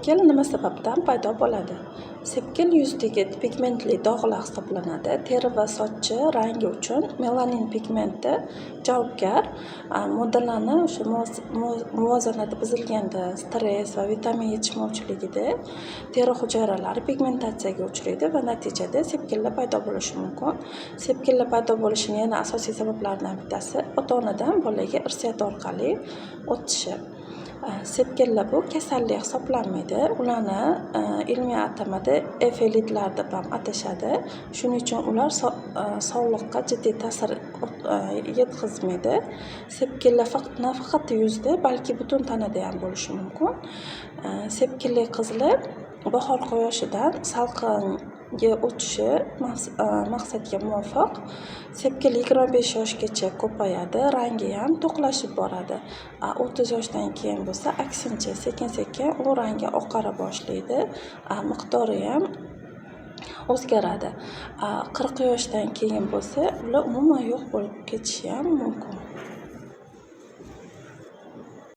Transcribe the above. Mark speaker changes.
Speaker 1: Sepkil nima sababdan paydo bo'ladi? Sepkil yuzdagi pigmentli dog'lar hisoblanadi. Teri va sochchi rangi uchun melanin pigmenti javobgar. Moddalarni o'sha muvozanati buzilganda, stress va vitamin yetishmovchiligida teri hujayralari pigmentatsiyaga uchraydi va natijada sepkillar paydo bo'lishi mumkin. Sepkillar paydo bo'lishining yana asosiy sabablaridan bittasi ota-onadan bolaga irsiyat orqali o'tishi. Sepkillar bu kasallik hisoblanmaydi. Ularni ilmiy atamada effelidlar deb ham atashadi. Shuning uchun ular sog'liqqa jiddiy ta'sir yetkazmaydi. Sepkillar nafaqat yuzda, balki butun tanada ham bo'lishi mumkin. Sepkilli qizlar bahor quyoshidan salqinga o'tishi maqsadga muvofiq. Sepkil 25 yoshgacha ko'payadi, rangi ham to'qlashib boradi. 30 yoshdan keyin bo'lsa, aksincha, sekin-sekin u rangi oqara boshlaydi, miqdori ham o'zgaradi. 40 yoshdan keyin bo'lsa, ular umuman yo'q bo'lib ketishi ham mumkin.